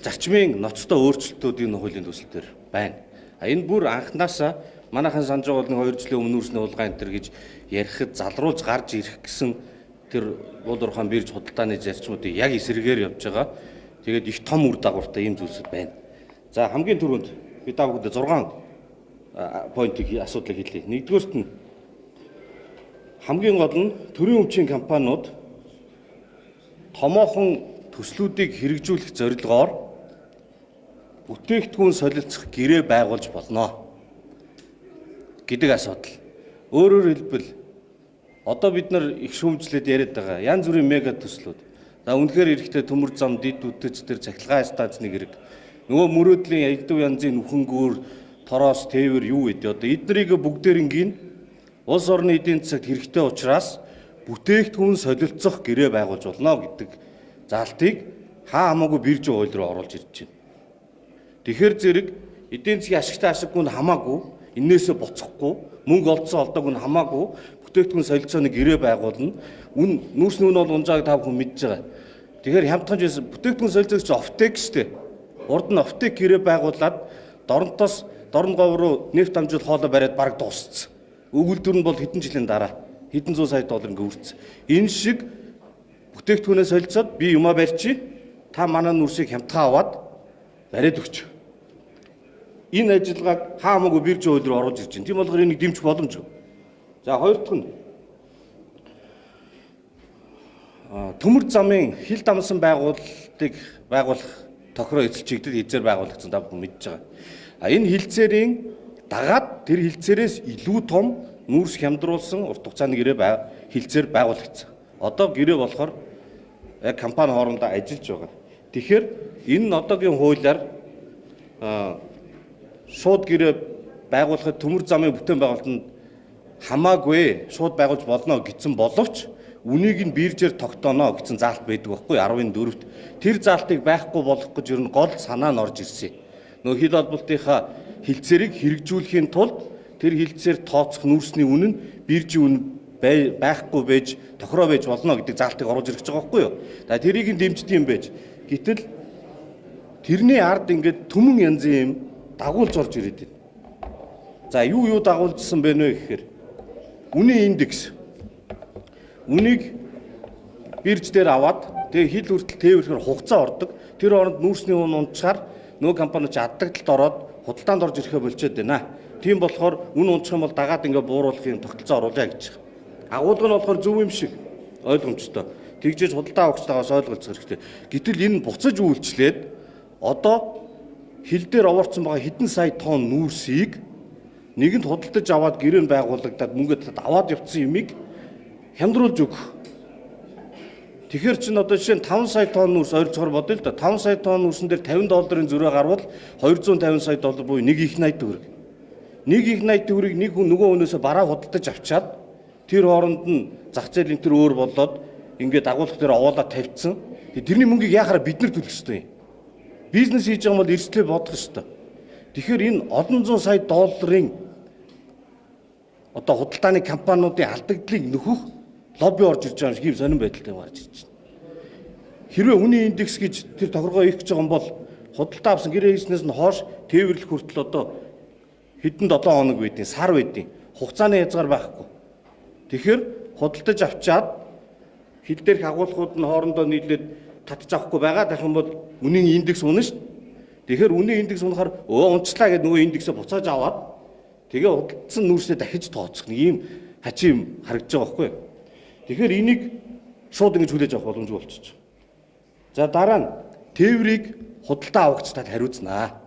зарчмын ноцтой өөрчлөлтүүд энэ хуулийн төсөл дээр байна. А энэ бүр анханасаа манайхан санаж байгаа бол нэг 2 жилийн өмнө нүүрсний хулгай энэ төр гэж ярихад залруулж гарч ирэх гэсэн тэр уул уурхайн бирж худалдааны зарчмуудыг яг эсрэгээр явж байгаа. Тэгээд их том үр дагавартай ийм зүйлсүүд байна. За, хамгийн түрүүнд би та бүхэндээ 6 point ыг, асуудлыг хэлье. Нэгдүгээрт нь, хамгийн гол нь төрийн өмчийн компаниуд томоохон төслүүдийг хэрэгжүүлэх зорилгоор бүтээгдэхүүн солилцох гэрээ байгуулж болно гэдэг асуудал. Өөрөөр хэлбэл, одоо бид нар их шүүмжлээд яриад байгаа янз бүрийн мега төслүүд. За, үнэхээр эрэхтэй төмөр зам, дэд үтэц тэр цахилгаан станцны хэрэг. Нөгөө мөрөөдлийн ягдв янзын нүхэнгүүр, тороос, тээвэр юу гэдэг, одоо эднэрийг бүгдээрингийн улс орны эдийн засагт хэрэгтэй учраас бүтээгдэхүүн солилцох гэрээ байгуулж болно гэдэг заалтыг хаа хамаагүй биржийн хууль руу оруулж ирж байна. Тэгэхээр зэрэг эдийн засгийн ашигтай ашиггүй нь хамаагүй, энээсээ буцахгүй, мөнгө олдсон олдоогүй нь хамаагүй бүтээгдэхүүн солилцооны гэрээ байгуулна. Үн нүүрсний үн бол унжааг та бүхэн мэдж байгаа. Тэгэхээр хямдхан байсан бүтээгдэхүүн солилцоогч offtake шүү дээ. Урд нь offtake гэрээ байгуулад Доронтоос Дорн говь руу нефть дамжуул хоолой бариад бараг дууссан. Өгүүлдвэр нь бол хэдэн жилийн дараа хэдэн зуун сая доллар ингээ үрцсэн. Энэ шиг бүтээгдэхүүнээ солилцоод би юмаа барьчих. Та манай нүүрсийг хямдхан аваад бариад өгч. Энэ ажиллагааг хаа хамаагүй биржийн хууль руу оруулж ирж байна. Тийм болохоор энийг дэмжих боломжгүй. За, хоёр дахь нь төмөр замын хил дамсан байгуулалтыг байгуулах тохироо эзэлж хилцээр байгуулагдсан, та бүхэн мэдж байгаа. А энэ хилцээрийн дагаад тэр хилцээрээс илүү том нүүрс хямдруулсан урт хугацааны гэрээ хилцээр байгуулагдсан. Одоо гэрээ болохоор яг компани хоорондоо ажиллаж байгаа. Тэгэхээр энэ нь одоогийн хуулиар шууд гэрээ байгуулахад төмөр замын бүтээн байгуулалтанд хамаагүй шууд байгуулж болно гэсэн боловч үнийг нь биржээр тогтооно гэсэн заалт байдаг байхгүй 10-ын 4-т. Тэр заалтыг байхгүй болгох гэж ер нь гол санаа нь орж ирсэн. Нөгөө хил холболтынхаа хилцээрийг хэрэгжүүлэхийн тулд тэр хилцээр тооцох нүүрсний үн нь биржийн үн байхгүй байж тохироо байж болно гэдэг заалтыг оруулж ирэх гэж байгаа байхгүй юу. За, тэрийг нь дэмждэг юм байж. Гэтэл тэрний ард ингээд түмэн янзын юм дагуулж орж ирээд байна. За, юу юу дагуулжсан бэ нэ гэхээр үнийн индекс. Үнийг бирж дээр аваад тэгээ хил хүртэл тээвэрлэхээр хугацаа ордог. Тэр оронд нүүрсний үн унчаар нөгөө компани ч алдагдлалд ороод худалдаанд орж ирэхээ болчиход байна. Тийм болохоор үн унчих юм бол дагаад ингээ бууруулах юм тогтолцоо оруулъя гэж. Агуулга нь болохоор зөв юм шиг ойлгомжтой. Тэгжээж худалдаа авагчтайгаас ойлголцох хэрэгтэй. Гэтэл энэ буцаж үйлчлээд одоо хил дээр овоорцсон байгаа хэдэн сая тонн нүүрсийг нэгэнд худалдаж аваад гэрээнд байгуулагдаад мөнгө аваад явцсан юмыг хямдруулж өгөх. Тэгэхээр чин одоо жишээ нь 5 сая тонн нүүрс, ойролцоогоор бодъё л да. 5 сая тонн нүүрсэн дээр 50 долларын зөрөө гарвал 250 сая доллар буюу нэг их 80 төгрөг. Нэг их 80 төгрөгийг нэг хүн нөгөө хүнээсээ бараа худалдаж авчаад тэр хооронд нь зах зээл энэ төр өөр болоод ингээд дагуулах дээр овоолаад тавьчихсан. Тэрний мөнгийг яхаараа бид нар төлөх ёстой юм? Бизнес хийж байгаа юм бол эрсдлээ бодох ёстой. Тэгэхээр энэ олон зуун сая долларын одоо худалдааны компаниудын алдагдлыг нөхөх лобби орж ирж байгаа юм шиг ийм сонин байдалтай гарч ирж байна. Хэрвээ үнийн индекс гэж тэр тохиргоо хийх гэж байгаа юм бол худалдаа авсан гэрээ хийснээс нь хойш тээвэрлэх хүртэл одоо хэдэн 7 хоног байдیں، сар байдیں۔ Хугацааны хязгаар байхгүй. Тэгэхээр худалдаж авчаад хил дээрх агуулгууд нь хоорондоо нийлээд татж авахгүй байгаа гэх юм бол үнийн индекс унана шүү. Тэгэхээр үнийн индекс унахаар өө унчлаа гэдээ нөгөө индексээ буцааж аваад тэгээ худалдсан нүүрсээ дахиж тооцох нэг ийм хачин юм харагдаж байгаа байхгүй юу? Тэгэхээр энийг шууд ингэж хүлээж авах боломжгүй болчихж. За, дараа нь тээврийг худалдаа авагчдад хариуцнаа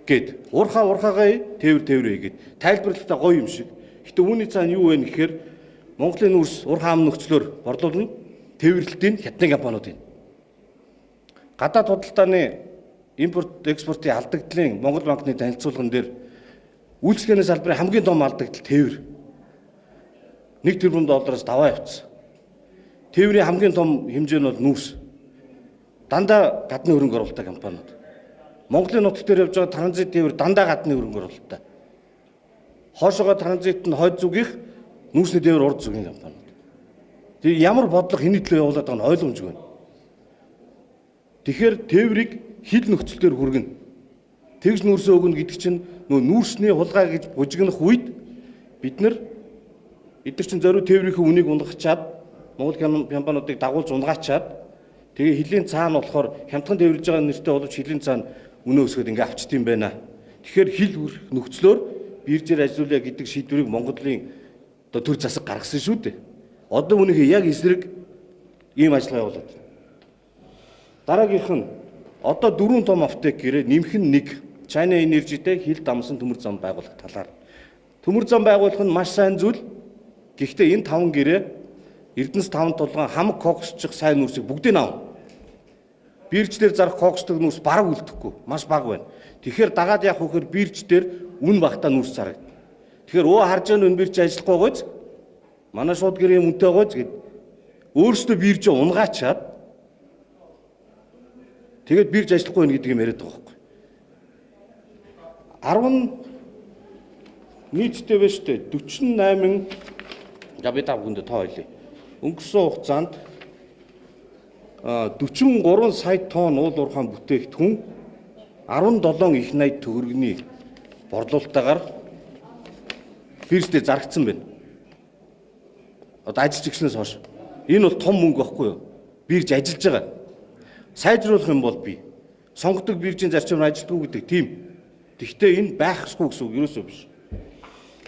гэд уурхаа уурхаагаа, тээвэр тээврээ гэд тайлбарлалтаа гоё юм шиг. Гэтэ үүний цаана юу вэ гэхээр Монголын нүүрс уурхаа ам нөхцлөөр борлуулна. Тээвэрлэлтийн хятадын компаниуд юм. Гадаад худалдааны импорт экспортын алдагдлын Монгол банкны танилцуулган дээр үйлчилгээний салбарын хамгийн том алдагдал тээвэр. 1 тэрбум доллароос даваа явцсан. Тээврийн хамгийн том хэмжээ нь бол нүүрс. Дандаа гадны хөрөнгө оруулалттай компаниуд. Монголын нутаг дээр явж байгаа транзит тээвэр дандаа гадны хөрөнгө оруулалттай. Хоошоогоо транзит нь хойд зүгийнх, нүүрсний тээвэр урд зүгийн компаниуд. Тэгээ ямар бодлого хэний төлөө явуулаад байгаа нь ойлгомжгүй байна. Тэгэхээр тээврийг хил нөхцөл дээр хүргэнэ. Тэгж нүүрсээ өгнө гэдэг чинь нөө нүүрсний хулгай гэж бужигнах үед бид нар эдгээр чинь зориу тээврийнхээ үнийг унгахчаад Монгол компаниудыг дагуулж унгаачаад тэгээ хилийн цаана болохоор хямдхан тээвэрлж байгаа нэртэй боловч хилийн цаана үнэ өсгöd ингээ авчт юм байна. Тэгэхээр хил нөхцлөөр биржээр ажиллуулъя гэдэг шийдвэрийг Монголын одоо төр засаг гаргасан шүү дээ. Одоо үүнийхээ яг эсрэг ийм ажиллагаа явуулаад байна. Дараагийнх нь одоо 4 том аптек гэрээ нэмэх нь 1 China Energy-тэй хил дамсан төмөр зам байгуулах талаар. Төмөр зам байгуулах нь маш сайн зүйл. Гэхдээ энэ 5 гэрээ Эрдэнэс 5 тулган хамаг коксчих сайн нүүрсийг бүгдийг авна. Бирж дээр зарах коксдог нүүрс бараг үлдэхгүй, маш бага байна. Тэгэхээр дагаад яах вэ гэхээр бирж дээр үн багтаа нүүрс зарагдана. Тэгэхээр өө харж байгаа үн бирж ажиллахгүй гойц. Манай шууд гэрээ үнэтэй гойц гэд өөрсдөө биржээ унгаачаад тэгээд бирж ажиллахгүй байна гэдэг юм яриад байгаа байхгүй. 10 нийтдээ байна шүү дээ. 48 за би та бүхэндээ тоо хэлье. Өнгөрсөн хугацаанд 43 сая тонн уул уурхайн бүтээгдэхүүн 17 их 80 төгрөгийн борлуулалтаагаар бирждээ зарагдсан байна. Одоо ажиллаж ирснээс хойш. Энэ бол том мөнгө байхгүй юу? Бирж ажиллаж байгаа. Сайжруулах юм бол би сонгодог биржийн зарчмаар ажилтгүй гэдэг тийм. Гэхдээ энэ байхсгүй гэсэн үг ерөөсөө биш.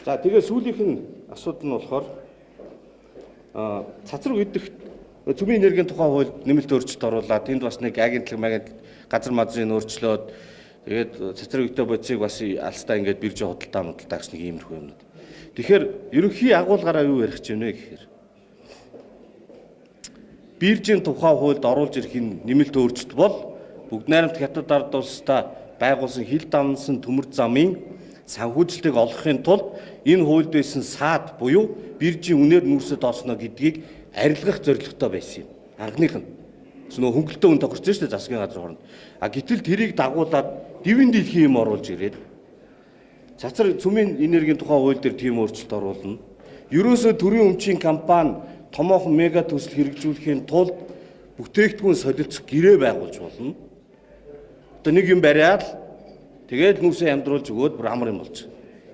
За тэгээ сүүлийнх нь асуудал нь болохоор цацраг идэх цөмийн энергийн тухай хуульд нэмэлт өөрчлөлт оруулаад тэнд бас нэг агентлаг магентлаг газар мазрын өөрчлөөд тэгээд цацраг үедээ бодисыг бас алстаа ингээд биржийн худалдаа мудалдаа гэсэн нэг иймэрхүү юмнууд. Тэгэхээр ерөнхий агуулгаараа юу ярих гэж байна вэ гэхээр биржийн тухай хуульд оруулж ирэх энэ нэмэлт өөрчлөлт бол бүгд найрамдах Хятад ард улстай байгуулсан хил дамнасан төмөр замын санхүүжилтийг олохын тулд энэ хуульд байсан саад буюу биржийн үнээр нүүрсэд олсноо гэдгийг арилгах зорилготой байсан юм. Анхных нь. Нөгөө хөнгөлтөө үн тохирсон шүү дээ засгийн газар хооронд. А гэтэл тэрийг дагуулад дивэн дэлхийн юм оруулж ирээд цацар цөмийн энергийн тухай хууль дээр тийм өөрчлөлт оруулна. Ерөөсөө төрийн өмчийн компани томоохон мега төсөл хэрэгжүүлэхийн тулд бүтээгдэхүүн солилцох гэрээ байгуулж болно. Одоо нэг юм бариад тэгээд нүүрсээ ямдруулж өгөөд бүр амар юм болж.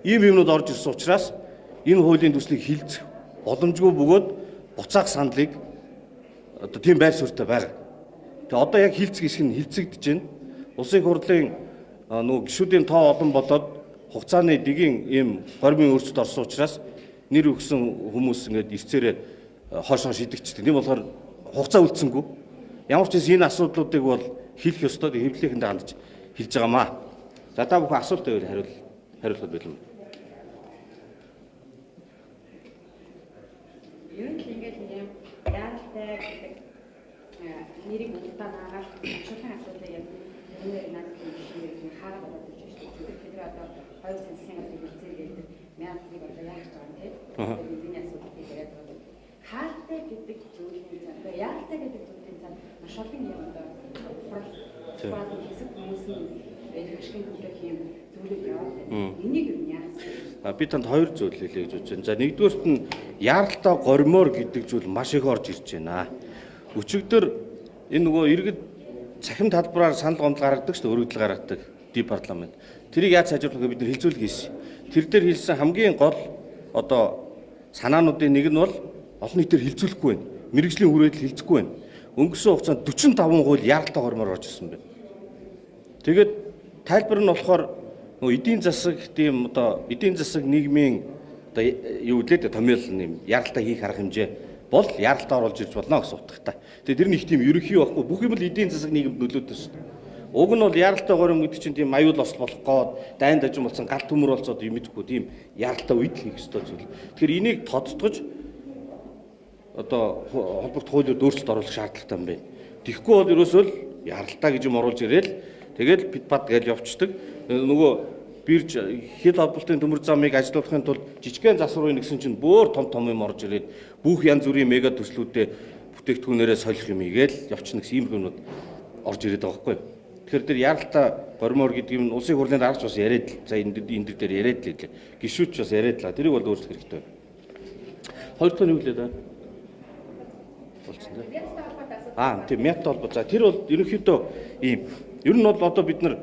Ийм юмнууд орж ирсэн учраас энэ хуулийн төслийг хилцэх боломжгүй бөгөөд буцаах саналыг одоо тийм байр суурьтай байгаа. Тэгээ одоо яг хилцэх хэсэг нь хилцэгдэж байна. Улсын хурлын нөгөө гишүүдийн тоо олон болоод хугацааны дэгийн ийм гормын өөрчлөлт орсон учраас нэр өгсөн хүмүүс ингээд эрцээрээ хойшоо шидэгчдэг. Тийм болохоор хугацаа үлдсэнгүй. Ямар ч байсан энэ асуудлуудыг бол хэлэх ёстой, хэвлэлийнхэндээ хандж хэлж байгаамаа. За та бүхэн асуулт байвал хариулахад бэлэн. Ер нь л ингээд нэг юм яаралтай гэдэг нэрийг удаа наагаад шулхан асуудал юм нэр надад юм шиг нэг хаарга болоод ирж байна шүү дээ. Тэгэхээр одоо хоёр сансгийн газрыг хилцээ гэдэг мянгыг одоо яах гэж байгаа юм те. Бидний асуудлыг яриад байгаа. Хаалтай гэдэг зүйлийн цаана, одоо яаралтай гэдэг зүйлийн цаана маш олон юм одоо хурал хурал хэсэг хүмүүс нь эрх ашигын төлөө юм зүйлүүд яваад байна. Энийг юу яах вэ? Би танд хоёр зүйл хэлье гэж бодож байна. За нэгдүгээрт нь яаралтай гормоор гэдэг зүйл маш их орж ирж байна. Өчигдөр энэ нөгөө иргэд цахим талбараар санал гомдол гаргадаг шүү дээ, өргөдөл гаргадаг департамент. Тэрийг яаж сайжруулах вэ бид нар хилцүүлэг хийсэн. Тэр дээр хэлсэн хамгийн гол одоо санаануудын нэг нь бол олон нийтээр хилцүүлэхгүй байна. Мэргэжлийн хүрээлэл хилцэхгүй байна. Өнгөрсөн хугацаанд 45 хууль яаралтай гормоор орж ирсэн байна. Тэгээд тайлбар нь болохоор нөгөө эдийн засаг тийм одоо эдийн засаг нийгмийн одоо юу гэлээ томьёол юм яаралтай хийх арга хэмжээ бол яаралтай оруулж ирж болно гэсэн утгатай. Тэгээд тэр нэг тийм ерөнхий байхгүй бүх юм л эдийн засаг нийгэмд нөлөөтэй шүү дээ. Уг нь бол яаралтай горим гэдэг чинь тийм аюул осол болох гээд дайн дажин болсон гал төмөр болцоод юм мэдэхгүй тийм яаралтай үед л хийх ёстой зүйл. Тэгэхээр энийг тодтогч одоо холбогдох хуулиуд өөрчлөлт оруулах шаардлагатай юм байна. Тэгэхгүй бол ерөөсөө л яаралтай гэж юм оруулж ирээл тэгэл бит бат гэж явцдаг. Нөгөө бирж хил холболтын төмөр замыг ажилуулахын тулд жижигхэн засвар нэгсэн чинь бөөр том том юм орж ирээд бүх янз бүрийн мега төслүүдэд бүтээгдэхүүнээрээ солих юм игээл явчихна гэсэн ийм юмнууд орж ирээд байгаа байхгүй. Тэгэхээр тэр яаралтай гормоор гэдэг юм улсын хурлын дараач бас яриад л за энэ дээр яриад л лээ. Гишүүч бас яриад л. Тэрийг бол өөрчлөх хэрэгтэй байна. Хоёр дахь нь юу гэлээ да? Болцсон дээ. Бяцтай холбоотой. Аа тийм мят холбоо. За тэр бол ерөнхийдөө ийм. Ер нь бол одоо бид нар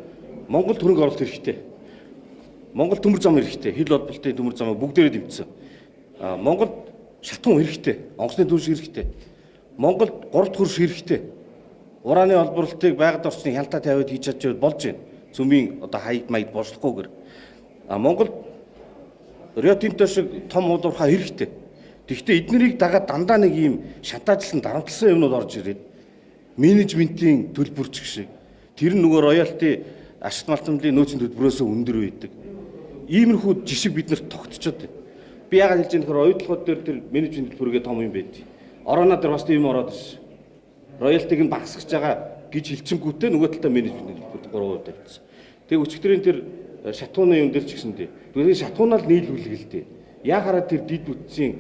Монгол хөрөнгө оруулалт хэрэгтэй. Монгол төмөр зам хэрэгтэй. Хил холболтын төмөр замыг бүгдээрээ дэмжсэн. А Монголд шатхуун хэрэгтэй. Онгоцны түнш хэрэгтэй. Монголд 3 дахь хөрш хэрэгтэй. Ураны олборлолтыг байгаль орчны хяналтаа тавиад хийж чадчихвал болж байна. Цөмийн одоо хаяг маяг бошлохгүйгээр. А Монголд Рио Тинто шиг том уулуурхай хэрэгтэй. Тэгэхдээ эднэрийг дагаад дандаа нэг ийм шантаажлсан дарамтлсан юмнууд орж ирээд менежментийн төлбөр ч гэх шиг тэр нь нөгөө роялти ашигт малтамлын нөөцийн төлбөрөөсөө өндөр байдаг. Иймэрхүү жишг бид нарт тогтцоод байна. Би яагаад хэлж байгаа нөхөр оюутлогод дээр тэр менежмент төлбөргээ том юм байд. Орооно дээр бас тийм ороод ирсэн. Роялтиг нь багасгаж байгаа гэж хэлчингүүтээ нөгөө талдаа менежментийн төлбөр 3% тавьчихсан. Тэг өчигдрийн тэр шатууны юм дээр ч гэсэн дээ. Тэгэхээр шатуунаа л нийлүүлэх л дээ. Яахаараа тэр дид бүтцийн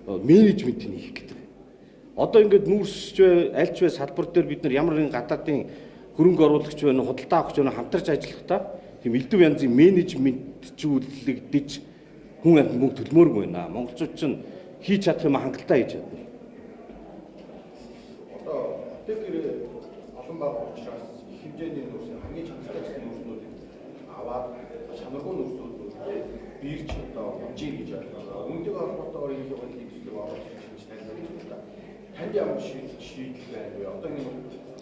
менежментийг хийх гэдэг. Одоо ингээд нүүрсч бай, альч бай салбар дээр бид нар ямар нэгэн гадаадын хөрөнгө оруулагч байна, худалдаа авахч байна хамтарч ажиллахдаа тийм элдв янзын менежментжүүлэгдэж хүн амт мөнгө төлмөөргүй байна. Монголчууд чинь хийж чадах юм хангалттай хийж чадна. Одоо аптек гэрээ олон байгаа учраас их хэмжээний нүүрс хамгийн чанартай гэсэн нүүрснүүдийг аваад чанаргүй нүүрснүүдийг бирж одоо хэмжээ гэж байна. Үүнтэйгээ холбоотойгоор энэ хуулийг төслийг оруулах гэж танилцуулж байна. Танд ямар шийдэл байна вэ? Одоо ингэ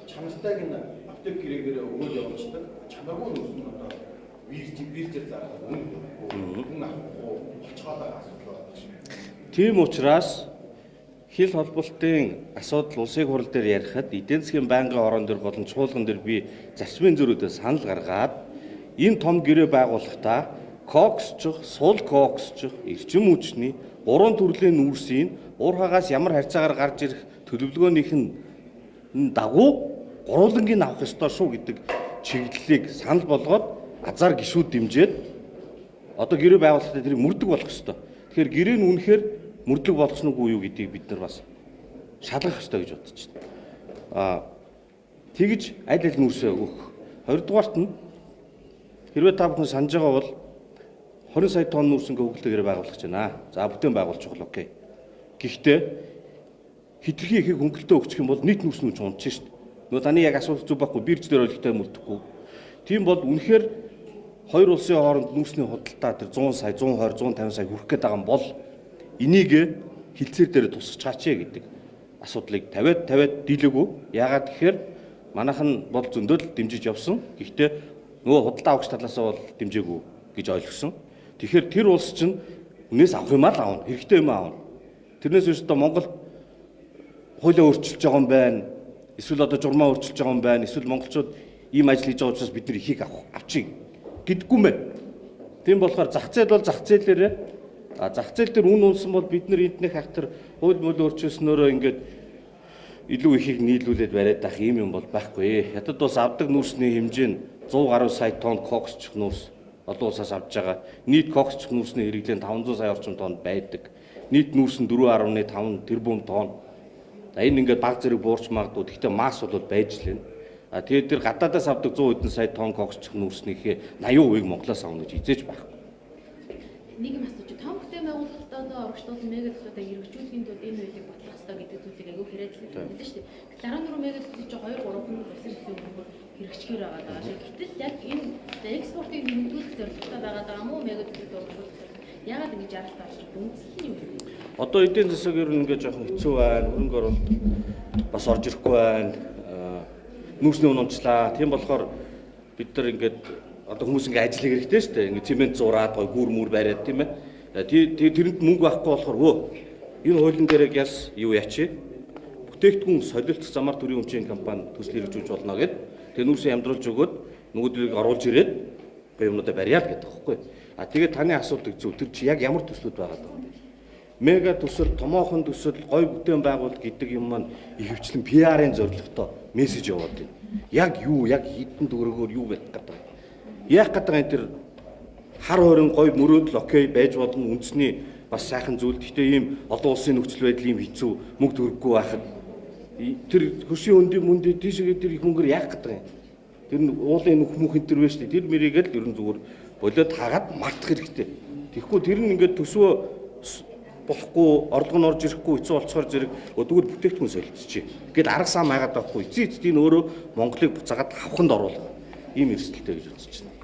чанартайг нь аптек гэрээгээр өгөөд явуулчихдаг. Чанаргүй нүүрс нь одоо биржээр зарах үн хүн авахгүй болцоход байгаа асуудал байна. Тийм учраас хил холболтын асуудал улсын хурал дээр ярихад эдийн засгийн байнгын хорон дээр болон чуулган дээр би зарчмын зөрүүдэд санал гаргаад энэ том гэрээ байгуулахдаа коксчих, сул коксчих, эрчим хүчний гурван төрлийн нүүрсийн уур хагаас ямар харьцаагаар гарч ирэх төлөвлөгөөнийх нь дагуу гурвангийн авах ёстой шүү гэдэг чиглэлийг санал болгоод азар гişүүд дэмжиж одоо гэрээ байгуулахдаа тэрийг мөрдөг болох ёстой. Тэгэхээр гэрээ нь үнэхээр мөрдөг болгосон уугүй юу гэдгийг бид нар бас шалгах ёстой гэж бодож байна. Аа тэгж аль аль нүүрсээ өгөх. Хоёрдугаарт нь хэрвээ та бүхэн санаж байгаа бол 20 сая тонн нүүрс ингээ хөнгөлтэй гэрээ байгуулах гэж байна. За бүтээн байгуулчих бол окей. Гэхдээ хитрхи ихийг хөнгөлтөө өгчих юм бол нийт нүүрс нь ч унчих шүү дээ. Нөгөө таны яг асуулт зүг байхгүй бирж дээр ойлгохтой мөрдөхгүй. Тийм бол үнэхээр хоёр улсын хооронд нүүрсний худалдаа тэр 100 сая, 120, 150 сая хүрэх гээд байгаа юм бол энийг хилцээр дээр тусгачаач гэдэг асуудлыг тавиад дийлээгүй. Яагаад гэхээр манайх нь бол зөндөл дэмжиж явсан. Гэхдээ нөгөө худалдаа авагч талаасаа бол дэмжээгүй гэж ойлгосон. Тэгэхээр тэр улс чинь үнээс авах юм аа л авна. Хэрэгтэй юм аа авна. Тэрнээс биш одоо Монгол хуулиа өөрчилж байгаа юм байна. Эсвэл одоо журмаа өөрчилж байгаа юм байна. Эсвэл монголчууд ийм ажил хийж байгаа учраас бид нар ихийг авах авчиг гэдэггүй юм байна. Тийм болохоор зах зээл бол зах зээлээрээ зах зээл дээр үн унсан бол бид нар энднийх хактар хууль мөл өөрчилснөөрөө ингээд илүү ихийг нийлүүлээд бариад ах ийм юм бол байхгүй. Хятад улс авдаг нүүрсний хэмжээ нь 100 гаруй сая тонн коксчих нүүрс олон улсаас авч байгаа. Нийт коксчих нүүрсний хэрэглээ нь 500 сая орчим тонн байдаг. Нийт нүүрс нь 4.5 тэрбум тонн. За энэ ингээд баг зэрэг буурч магадгүй. Гэхдээ масс бол байж л байна. А тэгээд тэр гадаадаас авдаг 100 хэдэн сая тонн коксчих нүүрснийхээ 80%-ийг Монголоос авна гэж хизээж байхгүй. Нэг юм асууж, том бүтээн байгуулалтад одоо урагшлуулсан мега төслүүдээ хэрэгжүүлэхийн тулд энэ зүйлийг батлах ёстой гэдэг зүйлийг айгүй хэрэглэдэг байдаг шүү дээ. 14 мега төсөл чинь 2 3 улсын төсвийн хөрөнгөөр хэрэгжихээр байгаа даа шиг. Гэтэл яг энэ экспортыг нэмэгдүүлэх зорилготой байгаа даа мó мега төслүүд урагшлуулах зорилго. Яагаад ингэж яралт орж ирэх үндсэл нь юу вэ? Одоо эдийн засаг ер нь ингээд жоохон хэцүү байна. Хөрөнгө оруулалт бас орж ирэхгүй байна. Нүүрсний үн унчлаа. Тийм болохоор бид нар ингээд одоо хүмүүс ингээд ажил хэрэгтэй шүү дээ. Ингээд цемент зураад гой гүр мүр бариад тийм ээ. Тэрэнд мөнгө байхгүй болохоор өө энэ хуулийн дээрээ гяс юу ячи? Бүтээгдэхүүн солилцох замаар төрийн өмчийн компани төсөл хэрэгжүүлж болно гэд. Тэгээ нүүрсээ ямдруулж өгөөд нөгөөдөлийг оруулж ирээд гой юмнуудаа барьяа л гэдэг байхгүй. А тэгээ таны асуудаг зөв. Тэр чи яг ямар төслүүд байгаа даа вэ? Мега төсөл, томоохон төсөл, гой бүтээн байгуулалт гэдэг юм маань ихэвчлэн PR-ын зорилготой мессеж яваад байна. Яг юу, яг хэдэн төгрөгөөр юу байх гэдэг. Яах гэдэг энэ тэр хар хорин гой мөрөөдөл окей байж болно, үндэсний бас сайхан зүйл. Гэхдээ ийм олон улсын нөхцөл байдал ийм хэцүү, мөнгө төгрөггүй байхад тэр хөршийн хөндийн мөндөө тийшээгээ тэр их мөнгөөр яах гэдэг юм. Тэр нь уулын нүх мөх энэ төр байж тээ. Тэр мэрийг л ер нь зүгээр болиод хагаад мартах хэрэгтэй. Тэгэхгүй тэр нь ингээд төсвөө Болохгүй, орлого нь орж ирэхгүй, эцүү болцохоор зэрэг өдгөр бүтээгдэхүүн солилцчихъя. Гэт арга сан майгаад байхгүй. Эцсийн эцэст энэ өөрөө Монголыг буцаагаад хавханд оруулах ийм эрсдэлтэй гэж үзэж байна.